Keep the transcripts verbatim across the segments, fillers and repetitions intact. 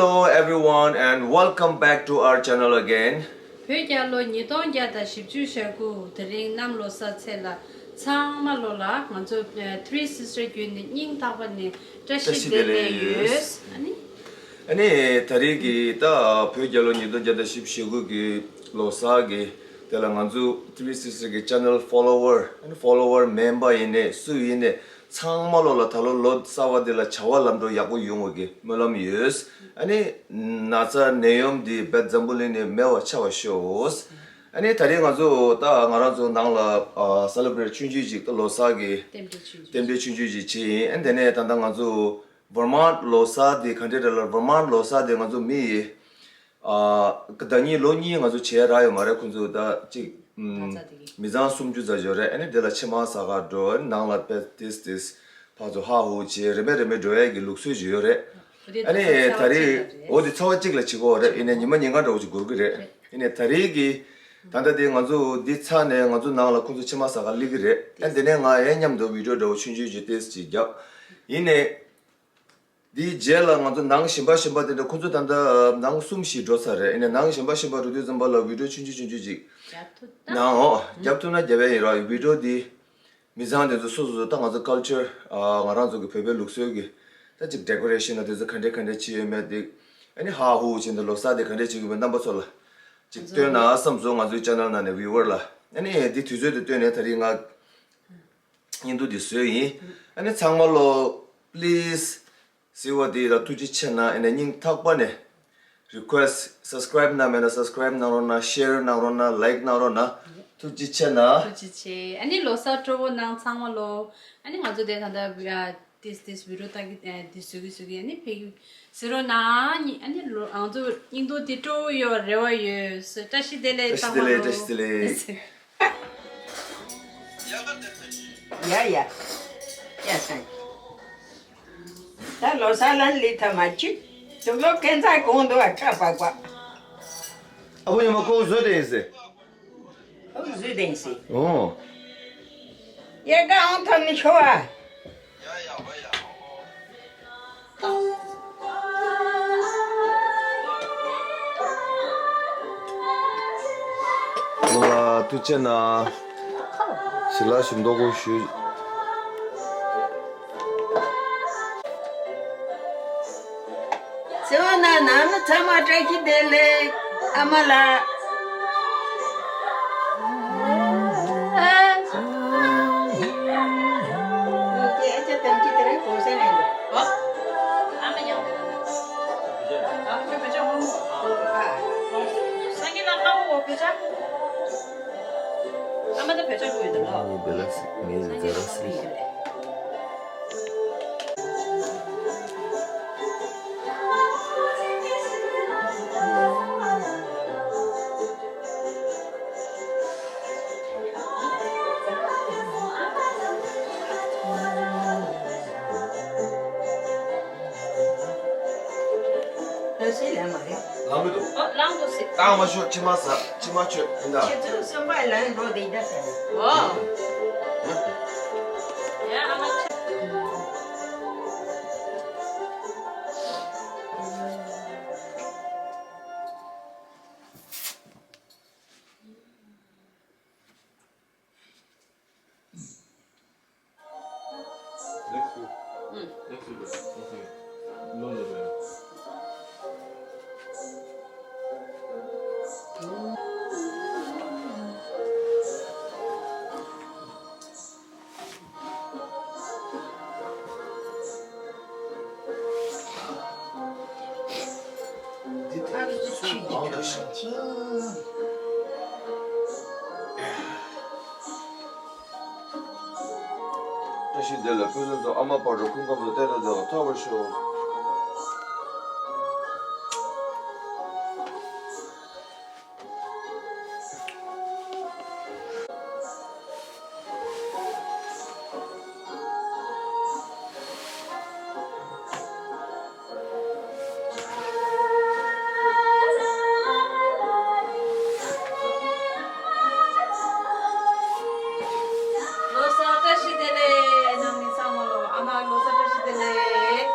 Hello everyone and welcome back to our channel again. བོད་རྒྱལ་ལོ་ཉིས་སྟོང་བརྒྱ་དང་བཞི་བཅུ་ཞེ་དགུ། དེ་རིང་གནམ་ལོ་གསར་ཚེས་ལ་ཚང་མ་ལོ་ལ་ང་ཚོ་ཨ་Three Sister་བརྒྱུད་ནས་སྙིང་ཐག་པ་ནས་བཀྲ་ཤིས་བདེ་ལེགས་ཡོད། ཨ་ནི། ཨ་ནི་ད་རེས་ཀྱི་ད་བོད་རྒྱལ་ལོ་ཉིས་སྟོང་བརྒྱ་དང་བཞི་བཅུ་ཞེ་དགུ་གི་ལོ་གསར་གྱི་དེ་ལ་ང་ཚོ་Three Sister་གི་channel follower་ཨ་ནི་follower་མེན་པ་ཡིན་ནས་སུ་ཡིན་ནས། ཚང་མ་ལོ་ལ་ད་ལོ་ལོ་གསར་བ་འདི་ལ་བྱ་བ་ལམ་འགྲོ་ཡག་པོ་ཡོང་བ་གི་སྨོན་ལམ་ཡོད། ཨ་ནི་ན་ཚ་ནད་ཡམས་འདི་རྦད་འཛམ་བུ་གླིང་ནས་མེད་པ་ཆགས་པ་ཤོག་ཨ་ནི་ད་རེས་ང་ཚོ་ད་ང་རང་ཚོ་ནང་ལ་ཨ་celebrate་ཆུང་ཆུང་ཅིག་ད་ལོ་གསར་གི་རྟེན་འབྲེལ་ཆུང་ཆུང་རྟེན་འབྲེལ་ཆུང་ཆུང་ཅིག་བྱས་ཡིན། ཨ་ནི་དེ་ནས་ད་ལྟ་ང་ཚོ་Vermont་ལོ་གསར་འདི་ག་འདྲས་རེད་ལ། Vermont་ལོ་གསར་འདི་ང་ཚོ་མི་ཡི་ཨ་ཟླ་གཉིས་ལོ་གཉིས་ང་ཚོ་བྱས་རག་ཡོད་མ་རེད། ཁོང་ཚོ་ད་ཅིག་ཨམ་ད་ལྟ་དེ་གི་མི་ཚང་སུམ་ཅུ་ཙམ་ཡོད་རེད། ཨ་ནི་དེ་ལ་ཕྱེ་མར་ཟ་གར་འགྲོ། ཨ་ནི་ནང་ལ་དཔེ་ཏིས་ཏིས་ཕར་ཚུར་ཧ་ཧུ་བྱས་རེ་མེད་རེ་མེད་འགྲོ་ཡས་ཀྱི་ལུགས་སྲོལ་ཅིག་ཡོད་རེད། འོ་དེ་ཨ་ནི་ད་ད་ཚ་བ་གཅིག་ལ་རེད། འོ་དེ་ཚ་བ་གཅིག་ལ་བྱེད་ཀྱི་ཡོད་རེད། ཡིན་ནའི་ཉི་མ་ཉིན་གང་འདྲ་བོ་ཅིག་འགོར་གྱི་རེད། ཡིན་ནའི་ད་རེས་ཀྱི་ད་ལྟ་དེ་ང་ཚོ་འདི་ཚར་ནས་ང་ཚོ་ནང་ལ་ཁོང་ཚོ་ཕྱེ་མར་ཟ་གར་སླེབས་ཀྱི་རེད། ཨ་ནི་དེ་ནས་ང་ཡའི་མཉམ་དུ་བི་ཌིའོ་འདྲ་བོ་ཆུང་ཆུང་ཅིག་ཏིས་ཅིག་བརྒྱབ། ཡིན་ནའི། དེའི་རྗེས་ལ་ང་ཚོ་ནང་གཞན་པ་གཞན་པ་དེ་འདྲ་ཁོང་ཚོ་ད་ལྟ་ནང་གསུམ་བཞི་འགྲོ་ཚར་རེད། ཨ་ནི་ནང་གཞན་པ་གཞན་པ་འགྲོ་དུས་ཙམ་པ་ལ་བི་ཌིའོ་ཆུང་ཆུང་ཆུང་ཆུང་ཅིག་རྒྱབ་ཐུབ་ན། ནའང་རྒྱབ་ཐུབ་ན་རྒྱབ་ཡས་ཡིན་ར། བི་ཌིའོ་འདི་མི་ཚང་དེ་ཚོ་སོ་སོ་སོ་ད་ང་ཚོ་ཀལ་ཅར་ང་རང་ཚོ་གི་བོད་པའི་ལུགས་སྲོལ་གི་ད་ཅིག་ཌེ་ཀོ་རེ་ཤན་ན་དེ་ཚོ་ག་འདྲས་ག་འདྲས་བྱས་ཡོད་མེད་དེ། ཨ་ནི་ཧ་ཧུ་བྱས་ནས་ལོ་གསར་དེ་ག་འདྲས་བྱེད་དགོས་མེད་རྣམ་པ་ཚོ་ལ་ཅིག་སྟོན་ན་བསམ་སོང་། ང་ཚོའི་ཅེ་ནལ་ནང་ནས་བིའུ་ཝར་ལ། ཨ་ནི་འདི་དུས་ཚོད་དེ་བཏོན་ནས་ད་རེས་ང་བརྙན་ཐུང་འདི་བཟོས་ཡིན། ཨ་ནི་ཚང་མ་ལོ་པི་ལི་སི་ཟེར་བ་དེ་ལ་ཐུགས་རྗེ་ཆེ་གནང་། ཨ་ནི་སྙིང་ཐག་པ་ནས་རི་ཀུ་ཨེ་སི་ཊི། སབ་སི་ཀ་རའིབ་གནང་མེད་ན་སབ་སི་ཀ་རའིབ་གནང་རོགས་གནང་། ཤེར་གནང་རོགས་གནང་། ལའིཀ་གནང་རོགས་གནང་། ཐུགས་རྗེ་ཆེ་གནང་། ཐུགས་རྗེ་ཆེ། ཨ་ནི་ལོ་གསར་སྤྲོ་པོ་གནང་ཚང་མ་ལོ། ཨ་ནི་ང་ཚོ་དེ་ད་ལྟ་ཏིས་ཏིས་བི་ཌིའོ་ལྟ་གི་ཨ་ཏིས་བཟོ་གི་བཟོ་གི་ཨ་ནི་ཕེབས་ཀྱི་ཟེར་རོགས་གནང་། ཨ་ནི་ལོ་ང་ཚོ་སྙིང་སྟོབས་དེ་སྤྲོ་པོ་ཡོད་རེ་བ་ཡོད། བཀྲ་ཤིས་བདེ་ལེགས། བཀྲ་ཤིས་བདེ་ལེགས། བཀྲ་ཤིས་བདེ་ལེགས། ཡ་ཡ། ཡ་ས། ད་ལོ་གསར་ལ་ལི་ཐ་མ་ཅིག་དུག་ལོ་ཁན་ཚ་གོང་དུ་བ་ཁྲ་པག་པ། ཨ་བུ་ཉི་མ་ཁོང་བཟོས་དེ་ཡིན་ཟེར། ཁོང་བཟོས་དེ་ཡིན་ཟེར། ཨོ། ཡ་ག་ཨང་ཐོབ་ནི་ཤོ་བ། ཁོང་ལ་ཐུགས་རྗེ་གནང་། ཞི་ལ་ཞུ་མདོག་ཁོ་ཞུ། ཚེ་དབང་ན་ནང་མི་ཚང་མ་བཀྲ་ཤིས་བདེ་ལེགས། ཨ་མ་ལགས། ལངས་མི་འདུག་ཨོ། ལངས་འདུག་ཟེར། བཏང་མ་ཤོག་མཆི་མ་ཟ། མཆི་མ་མཆོད་ཡིན་ད། ཁྱེད་ཚོ་སེམས་པ་ལ་འགྲོ་དེ་འདྲ་ཟེར། ཨོ། ཡ་ཨ་མ། བཀྲ་ཤིས་བདེ་ལེགས། ཕུན་སུམ་ཚོགས། ཨ་མ་བག་དྲོ། སྐུ་ཁམས་བཟང་། བརྟན་དུ་བདེ་བ་ཐོབ་པར་ཤོག་ལོ་གསར་བཀྲ་ཤིས་བདེ་ལེགས། ནང་མི་ཚང་མ་ལོ། ཨ་མ་ལོ་གསར་བཀྲ་ཤིས་བདེ་ལེགས།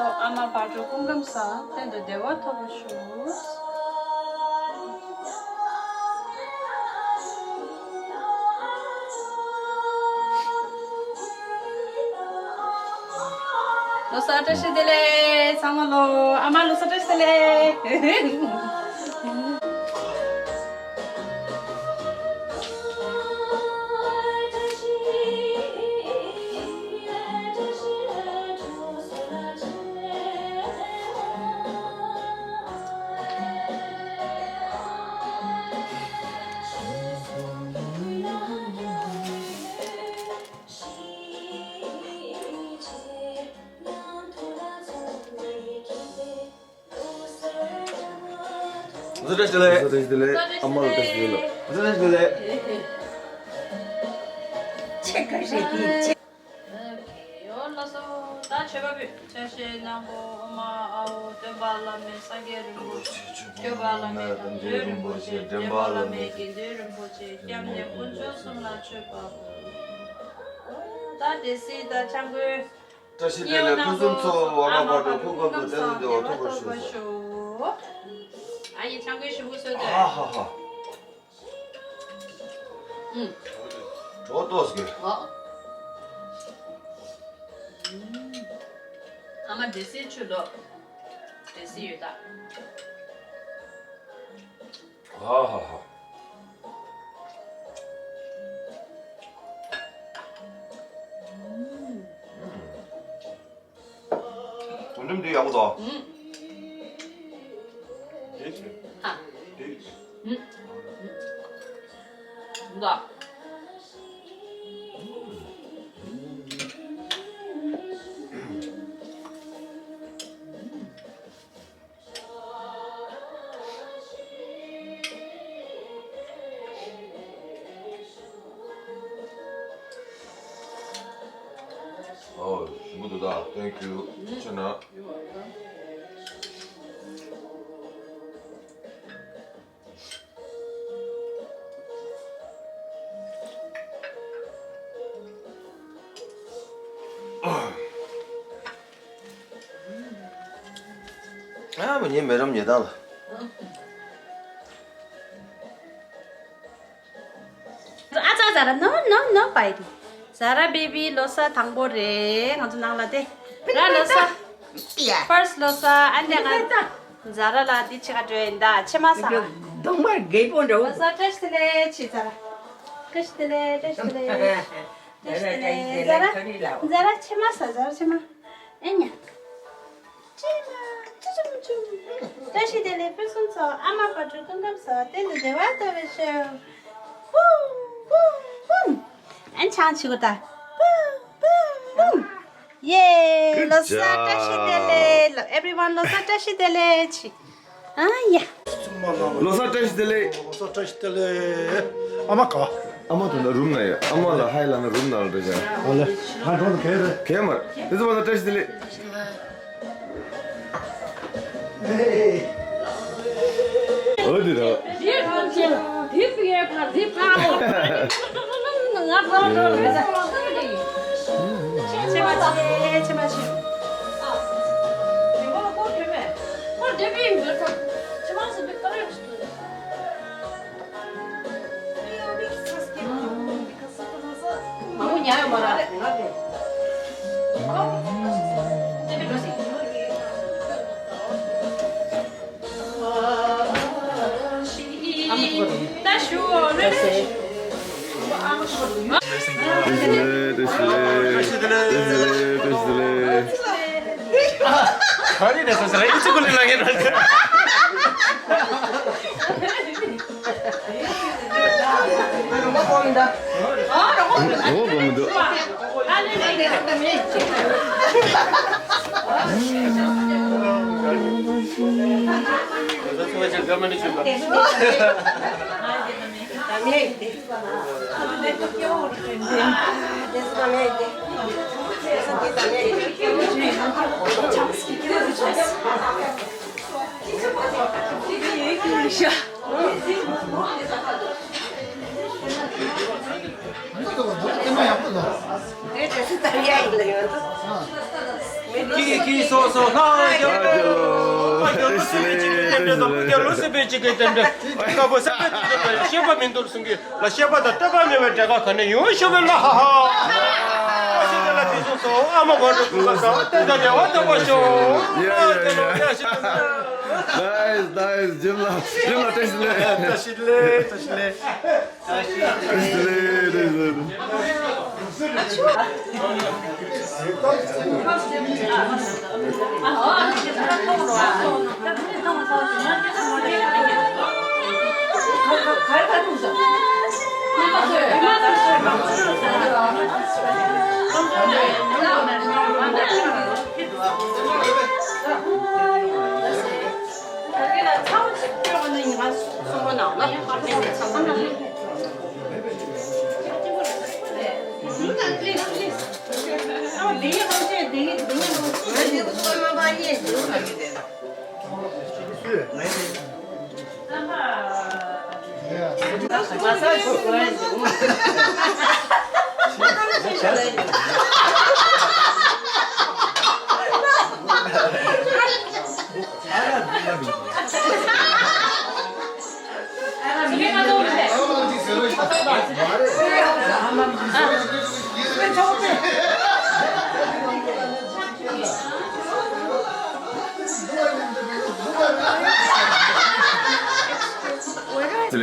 ཨ་མ་བག་དྲོ་སྐུ་ཁམས་བཟང་། གཏན་དུ་བདེ་བ་ཐོབ་པར་ཤོག། ལོ་གསར་བཀྲ་ཤིས་བདེ་ལེགས། ཚང་མ་ལོ། ཨ་མ་ལོ་གསར་བཀྲ་ཤིས་བདེ་ལེགས། བཀྲ་ཤིས་བདེ་ལེགས། ཨ་མ་ལ་བཀྲ་ཤིས་བདེ་ལེགས། བཀྲ་ཤིས་བདེ་ལེགས། ཆེ་ཁ་ཤས་ཀྱིས་ཆེ། ཡོ་ལ་སོ། ད་མཆོད་པ་ཕུལ། ཆ་ཤས་སྣ་ཚོགས། ཨ་མ་ཨ་འོ་སྟོན་པ་བླ་མེད་སངས་རྒྱས་རིན་པོ་ཆེ། སྐྱོབ་པ་བླ་མེད་དམ་ཆོས་རིན་པོ་ཆེ། འདྲེན་པ་བླ་མེད་དགེ་འདུན་རིན་པོ་ཆེ། སྐྱབས་གནས་དཀོན་མཆོག་གསུམ་ལ་མཆོད་པ་ཕུལ། ད་སྡེ་སྲིད་དང་ཆང་གོས། བཀྲ་ཤིས་བདེ་ལེགས། ཕུན་སུམ་ཚོགས། ཨ་མ་བག་དྲོ་སྐུ་ཁམས་བཟང་། གཏན་དུ་བདེ་བ་ཐོབ་པར་ཤོག། ཨ་ཡེ་ཆང་གོས་ཞིམ་པོ་བཟོས་ཏེ། ཧ་ཧ་ཧ། ཨུམ། གྲོགས་ཏོག་ཟེར། ཨོ། ཨ་མ་འདྲེ་སིལ་ཆུ་ལོ། འདྲེ་སིལ་ཡོད་ད། ཧ་ཧ་ཧ། ཨུམ། གོང་འགྲོས་འདི་ཡག་པོ་འདུག་ཨུམ། དེ་ཧ། དེ་ཨུམ། འདུག་ཨོ། ཞིམ་པོ་འདུག་ད། Thank you. ཁྱེད་ན། ཨ་མ་ཉེ་མེ་རམ་ཉེ་དང་ལ། ཨ་ཙ་ཛ་ར་ནོ་ནོ་ནོ་པའི་ཏི། ཛ་ར་བེ་བི་ལོ་གསར་དང་པོ་རེད། ང་ཚོ་ནང་ལ་དེ་ར་ལོ་གསར། ཕར་སི་ལོ་གསར། ཨ་ནི་ང་ཛ་ར་ལ་འདི་ཆེ་ག་འགྲོ་ཡིན་ད། ཕྱེ་མ་ཟ། གདོང་དམར་རྒད་པོ་འདྲ་བོ། ལོ་གསར་བཀྲ་ཤིས་བདེ་ལེགས། ཆི་ཛ་ར། བཀྲ་ཤིས་བདེ་ལེགས། བཀྲ་ཤིས་བདེ་ལེགས། བཀྲ་ཤིས་བདེ་ལེགས། ཛ་ར། ཛ་ར་ཕྱེ་མ་ཟ། ཛ་ར་ཕྱེ་མ། ཨེ་ཉ། ཅི་མ་ཅི་ཅུམ་ཅུམ། བཀྲ་ཤིས་བདེ་ལེགས་ཕུན་སུམ་ཚོགས། ཨ་མ་བག་དྲོ་སྐུ་ཁམས་བཟང་། གཏན་དུ་བདེ་བ་ཐོབ་པར་ཤོག། བུམ་བུམ་བུམ། ཨན་ཆང་ཆི་གོ་ད། བུམ་བུམ་བུམ། ཡེ། Good ལོ་གསར་བཀྲ་ཤིས་བདེ་ལེགས། job. ལོ་everyone ལོ་གསར་བཀྲ་ཤིས་བདེ་ལེགས་ཆི། ཨ་ཡ། ལོ་གསར་བཀྲ་ཤིས་བདེ་ལེགས། ལོ་གསར་བཀྲ་ཤིས་བདེ་ལེགས། ཨ་མ་ག་བ། ཨ་མ་དེ་ན་རུམ་ན་ཡོད། ཨ་མ་ལ་ཧའི་ལབ་ན་རུམ་ནང་ལ་འགྲོ་བྱ། ཨོ་ལེ། ང་འགྲོ་ན་གལ་རེད། གལ་མ་རེད། དེ་ཚོ་བ་ལ་བཀྲ་ཤིས་བདེ་ལེགས། ཨོ་དེ་ར། དེ་ཕར་ཕྱིན། དེ་ཕར་ཕར་དེ་ཕར་ལོག་ང་ཕར་འགྲོ་ལ་ང་ཕར་འགྲོ་ལ། ཆེ་ཆེ་མ་ཆེ་ཆེ་མ་ཆེ། ཨ། དེ་ཕར་ལ་སྐོར་དེ་མེད། སྐོར་དེ་པི་ཡིན་པར་ཐག་ཆེ་མ་སེ་པི་ཀ་རེ་ཞིག་ཏུ། མང་པོ་ཉར་ཡོད་མ་རེད། དེ་པི་འགྲོ་སྲིད། ད་ཞུ་རེ་རེ། བཀྲ་ཤིས་བདེ་ལེགས། བཀྲ་ཤིས་བདེ་ལེགས། བཀྲ་ཤིས་བདེ་ལེགས། བཀྲ་ཤིས་བདེ་ལེགས། ག་རེ་རེད་ཟེར་ཟེར་ཨི་ཚི་ཀུ་ལི་ལ་ངེ་ར། རོ་གོ་མི་འདུག་ཀྱི་ཀྱི་སོ་སོ་ལྷ་རྒྱལ་ལོ། ལྷ་རྒྱལ་ལོ་སྲིད་པའི་ཅི་གི་རྟེན་འབྲེལ་དང་། བུ་རྒྱལ་ལོ་སྲིད་པའི་ཅི་གི་རྟེན་འབྲེལ། དཀར་པོ་སེམས་དཔའི་རྟེན་འབྲེལ། བཤད་པ་མི་འདུག་གསུང་གི་ལ། བཤད་པ་དང་བསྟོད་པ་མེད་པའི་འབྲས་དཀར་ག་ནས་ཡོང་ཤོག་པའི་ལ། ཧ་ཧ། ཨ་ཤི་དེ་ལ་དེ་སོ་སོ་ཨ་མ་གོ་འགྲོ་ཀུན་དགའ་ས་བརྟན་དང་བདེ་བ་ཐོབ་པར་ཤོག་ལྷ་རྒྱལ་ལོ། ཡ་ཤི་དེ་ལ། Nice, nice. ཇིམ་ལ་ཇིམ་ལ་བཀྲ་ཤིས་བདེ་ལེགས། བཀྲ་ཤིས་བདེ་ལེགས། བཀྲ་ཤིས་བདེ་ལེགས། བདེ་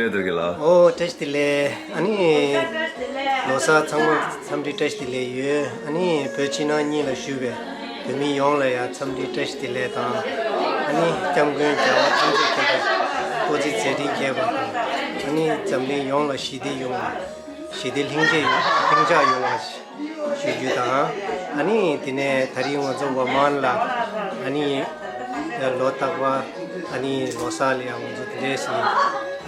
ལེགས་དར་རྒྱས་ལགས། ཨོ་བཀྲ་ཤིས་བདེ་ལེགས། ཨ་ནི་ལོ་གསར་ཚང་མ་འཚམས་འདྲི་བཀྲ་ཤིས་བདེ་ལེགས་ཡོད། ཨ་ནི་བོད་ཕྱི་ནང་གཉིས་ལ་བཞུགས་པའི་བོད་མི་ཡོངས་ལ་ཡང་འཚམས་འདྲི་བཀྲ་ཤིས་བདེ་ལེགས་དང་། ཨ་ནི་སྐྱབས་མགོན་རྒྱལ་བ་ཐམས་ཅད་མཁྱེན་པ་སྐུ་ཚེ་མཛད་འཕྲིན་རྒྱས་པ་དང་། ཨ་ནི་འཛམ་གླིང་ཡོངས་ལ་ཞི་བདེ་ཡོང་བ། ཞི་བདེ་ལྷིང་འཇགས་ལྷིང་འཇགས་ཡོང་བ་ཞུ་རྒྱུ་དང་། ཨ་ནི་དེ་ནས་ད་རིང་ང་ཚོ་ཝར་མན་ལ་ཨ་ནི་ལོ་རྟག་པར་ཨ་ནི་ལོ་གསར་ལ་ཡང་ང་ཚོ་དེ་འདྲས་ནི་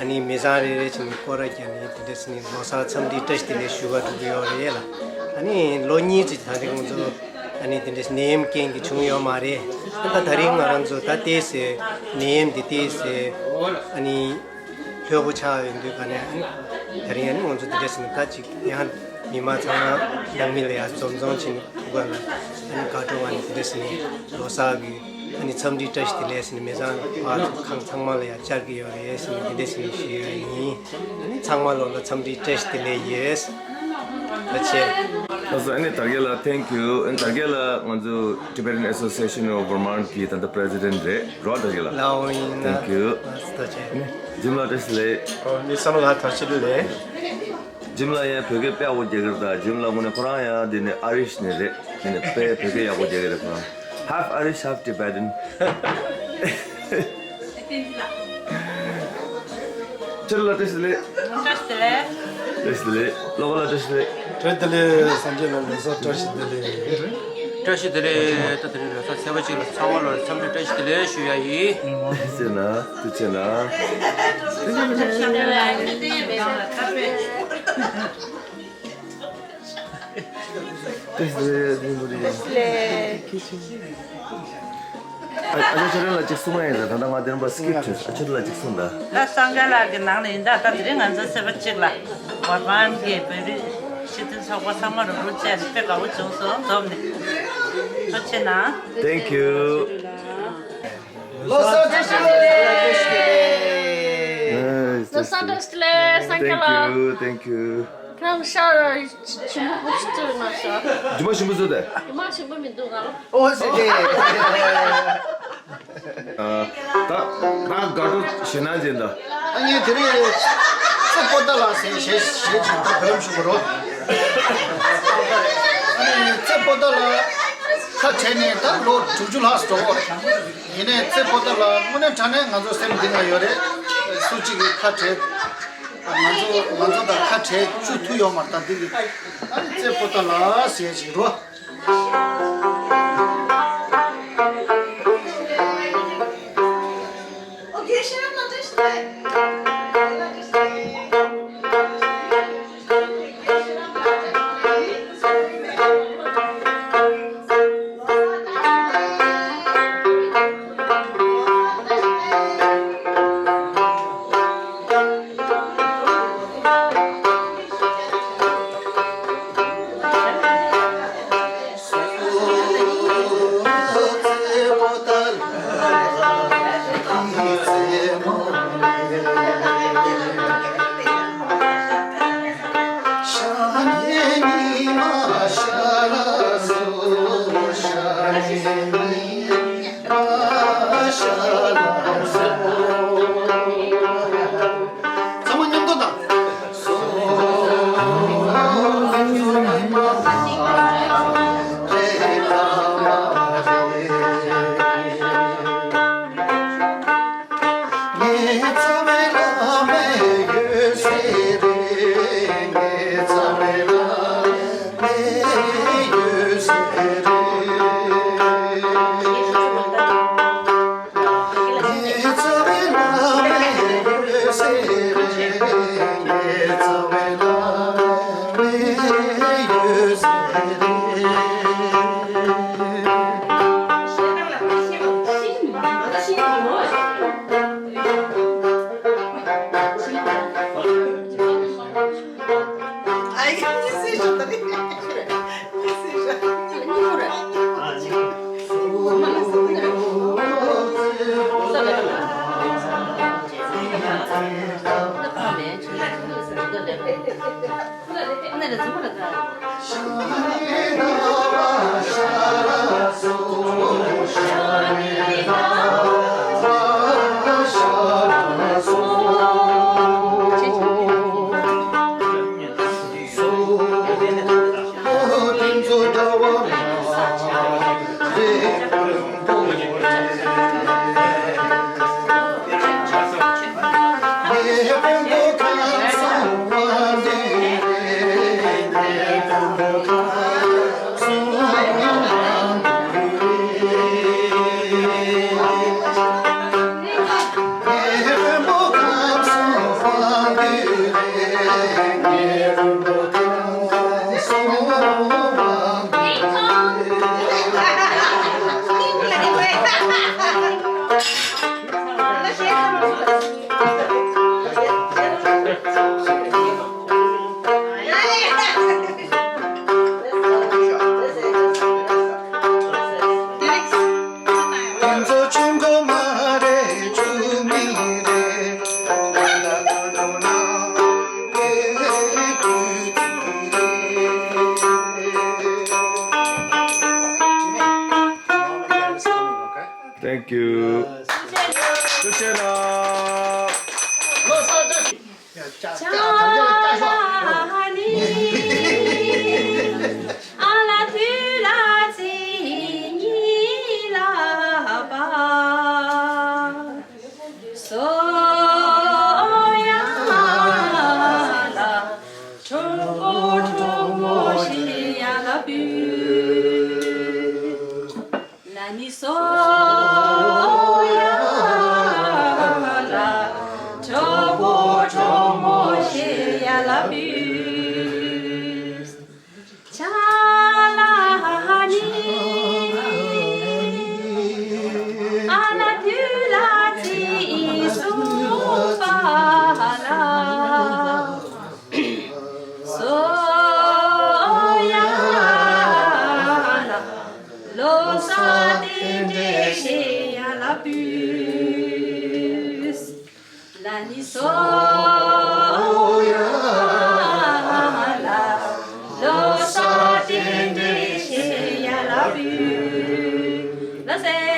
ཨ་ནི་མི་ཚང་རེ་རེ་བཞིན་སྐོར་ར་རྒྱག་ནི་དེ་འདྲས་ནི་ལོ་གསར་འཚམས་འདྲི་བཀྲ་ཤིས་བདེ་ལེགས་ཞུ་བ་འགྲོ་གི་ཡོད་རེད་ལ། ཨ་ནི་ལོ་གཉིས་ཙམ་ད་རིང་ང་ཚོ་ཨ་ནི་དེ་འདྲས་ནད་ཡམས་རྐྱེན་གྱིས་བྱུང་ཡོད་མ་རེད། ད་ད་རིང་ང་རང་ཚོ་ད་ལྟའི་ཟེར་ནད་ཡམས་འདི་ལྟའི་ཟེར་ཨ་ནི། ལྷོད་པོ་ཆགས་ཡོང་དུས་ག་ནས་ཨ་ནི་ད་རིང་ཨ་ནི་ང་ཚོ་འདི་འདྲ་ཟེར་ནས་ད་ཅིག་ཡང་མི་མང་ཚང་མ་ནང་མི་ལ་ཡང་འཛོམས་འཛོམས་བྱས་ནས་ཐུག་ག་ལ་ཨ་ནི་དགའ་སྤྲོ་བ་ནས་འདི་འདྲ་ཟེར་ནས་ལོ་གསར་གྱི་ཨ་ནི་འཚམས་འདྲི་བཀྲ་ཤིས་བདེ་ལེགས་ཟེར་ནས་མི་ཚང་བར་ཁང་ཚང་མ་ལ་ཡང་བཅར་གྱི་ཡོད་རེད་ཟེར་ནས་འདི་འདྲ་ཟེར་ནས་ཞུས་ཡོད་ཡིན། ཨ་ནི་ཚང་མ་ལོ་ལ་འཚམས་འདྲི་བཀྲ་ཤིས་བདེ་ལེགས་ཡོད། ཐུགས་རྗེ་ཆེ། ལགས་སོ། ཨ་ནི་དར་རྒྱས་ལགས་thank you། ཨ་ནི་དར་རྒྱས་ལགས་ང་ཚོ་Tibetan Association of Vermont གི་ད་ལྟ་President རེད། རོགས་དར་རྒྱས་ལགས། ལའོ་ཡིན་ན། Thank you། ཐུགས་རྗེ་ཆེ། ཇིམ་ལགས་བཀྲ་ཤིས་བདེ་ལེགས། ཨོ་ནི་བསམ་བློ་ལ་ཐག་ཆོད་ལེ། ཇིམ་ལགས་ཡང་བོད་སྐད་དཔེ་ཡག་པོ་རྒྱག་གི་རེད། ད་ཇིམ་ལགས་དངོས་གནས་ཁོ་རང་ཡང་འདི་ནས་ཨ་རིཤ་ནས་རེད། འདི་ནས་དཔེ་བོད་སྐད་ཡག་པོ་རྒྱག་གི་རེད་ཁོ་རང་། Half Irish, half Tibetan། ཁྱེད་ལ་བཀྲ་ཤིས་བདེ་ལེགས། བཀྲ་ཤིས་བདེ་ལེགས། བཀྲ་ཤིས་བདེ་ལེགས། བཀྲ་ཤིས་བདེ་ལེགས། ལོ་ག་ལ་བཀྲ་ཤིས་བདེ་ལེགས། བཀྲ་ཤིས་བདེ་ལེགས། སངས་རྒྱས་ལ་ལོ་གསར་བཀྲ་ཤིས་བདེ་ལེགས། བཀྲ་ཤིས་བདེ་ལེགས། ད་དེ་རིང་ལོ་གསར་ཚེས་པ་གཅིག་ལ་ཚང་མ་ལ་འཚམས་འདྲི་བཀྲ་ཤིས་བདེ་ལེགས་ཞུ་ཡ་ཡིན། ཐུགས་རྗེ་ཆེ་གནང་། ཐུགས་རྗེ་ཆེ་གནང་། བཀྲ་ཤིས་བདེ་ལེགས། ལེ། ཨ་ཨ་ཅག་ཁྱོད་རང་ལ་གཅིག་གསུང་ཡ་ཡིན་ད། ད་ལྟ་ང་དེ་རིང་པ་སི་ཀིབ་བྱས། ཨ་ཁྱོད་ལ་གཅིག་གསུང་ད། ད་སངས་རྒྱས་ལགས་ཀྱི་ནང་ལ་ཡིན་ད། ད་དེ་རིང་ང་ཚོ་ཚེས་པ་གཅིག་ལ་ཝར་མན་གྱི་བོད་རིགས་སྤྱི་མཐུན་ཚོགས་པ་ཚང་མ་རུ་རུ་བཅས་ནས་དཔེ་དགའ་བོ་བྱུང་སོང་། འཛོམས་ནས་ཐུགས་རྗེ་ཆེ་གནང་། Thank you། ལོ་གསར་བཀྲ་ཤིས་བདེ་ལེགས། ལོ་གསར་བཀྲ་ཤིས་བདེ་ལེགས། སངས་རྒྱས་ལགས། Thank you, thank you། ཁྱེད་རང་ཤར་ཞིམ་པོ་ཞིག་བཙོས་མ་ཤག་རྒྱུ་མ་ཞིམ་པོ་བཙོས་ཏེ། རྒྱུ་མ་ཞིམ་པོ་མི་འདུག་ག་ལ། ཨོ་ཟེར་ཏེ། ཨ། ད་ད་དགའ་སྤྲོ་ཞེད་སྣང་ཅན་ད། ཨ་ངས་དེ་རིང་རྩེ་པོ་ཏ་ལ་ཟེར་གཞས་གཞས་ཅིག་ད་བར་ལམ་ཞུ་དགོས་རོགས། ཨ་ནི་རྩེ་པོ་ཏ་ལ་ཁ་བྲལ་ནས་ད་ལོ་དྲུག་ཅུ་ལྷག་འགྲོ་གི་རེད། ཡིན་ནའི་རྩེ་པོ་ཏ་ལ་དངོས་གནས་དྲང་གནས་ང་ཚོ་སེམས་གཏིང་ལ་ཡོད་རེད། སུ་གཅིག་གིས་ཁ་བྲལ། ང་ཚོ་ང་ཚོ་དང་ཁ་བྲལ་བཅུག་ཐུབ་ཡོད་མ་རེད། ད་འདི་གི་ཨ་ནི་རྩེ་པོ་ཏ་ལ་ཟེར་ཞིག་རོ། Thank you. ཐུགས་རྗེ་གནང་། ལ་ནི་སོ་ཡ་ལ། གྲོགས་པོ་གྲོགས་མོ་ཞེས་ཡ་ལ་བུས། ཆ་ལ་ནི་ཨ་ལ་དུ་ལ་ཙི་སུ་པ་ལ། སོ་ཡ་ལ། ལོ་ས་རྟེན་འབྲེལ་ཞེས་ཡ་ལ་བུས། ལ་ནི་སོ་ཡ་ལ། ལོ་ས་རྟེན་འབྲེལ་ཞེས་ཡ་ལ་བུས། ལ་སེ།